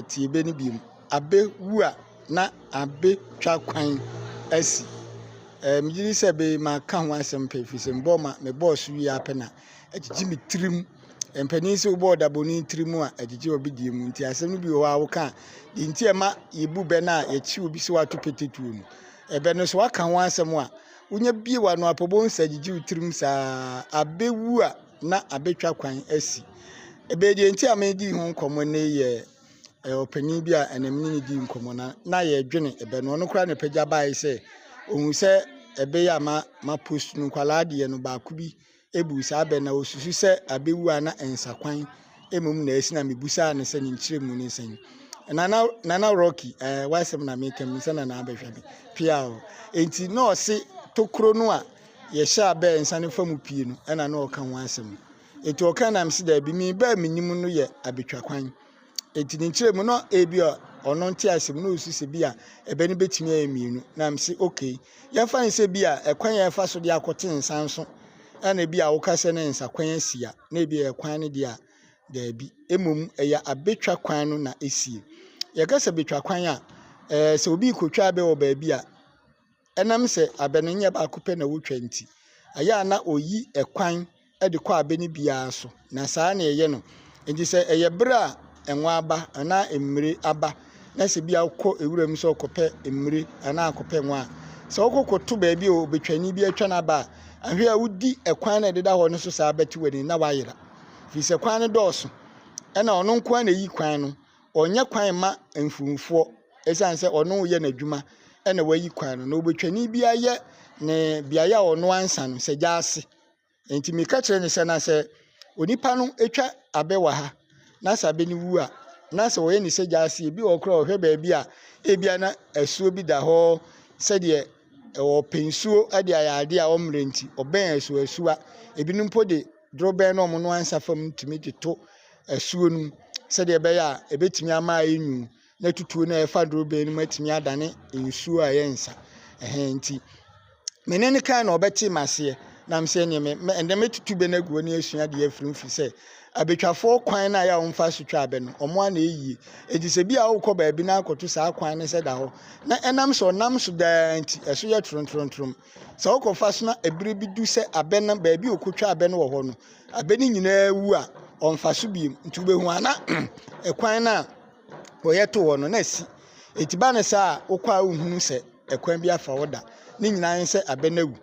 Tie bɛ no bio. Abɛ wu a, na abɛ twa kwan asi. Megye di sɛ bɛ yi maka ho asɛm pɛ ɛfiri sɛ mebɔɔ ma mebɔɔ so wie ara pɛ na agyegye me tirim. Mpanin sɛ wobɔ ɔdabɔni tirim a, agyegye obi deɛ mu. Nti asɛm no bi wɔ hɔ a woka a, deɛ nti a ɛma yɛbu bɛ no a yɛkye obi sɛ wato pete tuo no, ɛbɛ no so waka ho asɛm a, wonya bie w'ano a pɛ wobɛhu sɛ agyegye wo tirim saa. Abɛ wu a, na abɛtwa kwan asi. Ɛbɛyɛ deɛ nti a medi ho nkɔmmɔ nnɛ yi yɛ ɔpanin bi a ɛnɛ me ne no dii nkɔmmɔ na na yɛredwene ɛbɛ no. Ɔno koraa na ɛpagya baeɛ sɛ ɔhu sɛ ɛbɛ yi a ma ma post no nkwadaa deɛ no baako bi bu saa bɛ na ɔsusu sɛ abɛwu a na nsakwan mmom na asi na mebusaa no sɛ ne nkyerɛmu ne sɛn. Nana Nana Rocky ɛɛ w'asɛm na meka mu sɛ Nana abɛhwɛ me pia o. Enti na ɔse tokuro no a yɛhyɛ abɛ nsa no fa mu pie no ɛna na ɔka ho asɛm. Enti ɔka na mese daabi me ba a menim no yɛ abɛtwa kwan. Enti ne nkyerɛ mu no ebi a ɔno nte asɛm na ɔsu sɛ bi a ɛbɛ no bɛtumi ayɛ mmienu. Na mese okay yɛmfa no sɛ bi a ɛkwan a yɛfa so de akɔte nsa nso ɛna bi a woka sɛ ne nsa kwan asi a na ebi a ɛkwan no deɛ a daabi. Mmom ɛyɛ abɛtwa kwan no na ɛsie. Yɛka sɛ bɛtwa kwan a ɛɛ sɛ obi rekɔtwa abɛ wɔ baabi a Ɛnam sɛ abɛ no nyɛ baako pɛ na wotwa nti, ɛyɛ a na oyi kwan de kɔ abɛ no biara so, na saa na ɛyɛ no. Enti sɛ ɛyɛ bere a ngo aba anaa mmire aba, na sɛ bi a wokɔ wuram sɛ wokɔpɛ mmire anaa akɔpɛ ngo a, sɛ wokɔ kɔto baabi a obetwani bi atwa n'aba a, ahwɛ a wodi kwan na ɛdeda hɔ no so saa bɛte w'ani na wayera. Firi sɛ kwan no dɔɔso, ɛna ɔno nko ara na eyi kwan no. Ɔnyɛ kwan mma mfumfoɔ ɛsiane sɛ ɔno reyɛ n'adwuma ɛna wayi kwan no. Na obetwani bi ayɛ ne beaeɛ a ɔno ansa no sɛ gyaase. Nti meka kyerɛ no sɛ na sɛ onipa no twa abɛ wɔ ha na sɛ abɛ no wu a, na sɛ ɔyɛ ne sɛ gyaase ebi wɔ hɔ koraa ɔhwɛ baabi a ebia na asuo bi da hɔ sɛdeɛ ɔpɛ nsuo de ayɛ adeɛ a ɔmmerɛ nti ɔbɛn asuasuwa. Ebinom mpo de dorobɛn na wɔnoa nsa fam tumi de to asuo no mu sɛdeɛ ɛbɛyɛ a ɛbɛtumi ama ayɛ nwunu na tutuo no a ɛfa dorobɛn no mu atumi adane nsuo a ɛyɛ nsa. Ɛhɛn nti, me ne no kae na ɔbɛtee m'aseɛ na mesɛ ɛneɛ me me ɛnɛ mɛtutu bɛ no agu hɔ ne asua adeɛ afiri mu firi sɛ abɛtwafoɔ kwan no a ɛyɛ a wɔmfa so twa abɛ no wɔn ara na ɛyie. Enti sɛ bi a wokɔ baabi na akɔto saa kwan no sɛ da hɔ na ɛnam sɛ ɔnam so daa nti ɛso yɛ toromtoromtorom. Sɛ wokɔfa so na ɛberɛ bi du sɛ abɛ no baabi a ɔkɔtwa abɛ no wɔ hɔ no abɛ no nyinaa wu a, ɔmfa so bio. Nti wobɛhu a na ɛkwan no a wɔyɛ too hɔ no na asi. Nti ba no saa a, wokɔ a wonhunu sɛ ɛkwan bi afa hɔ da. Ne nyinaa ne sɛ abɛ no awu.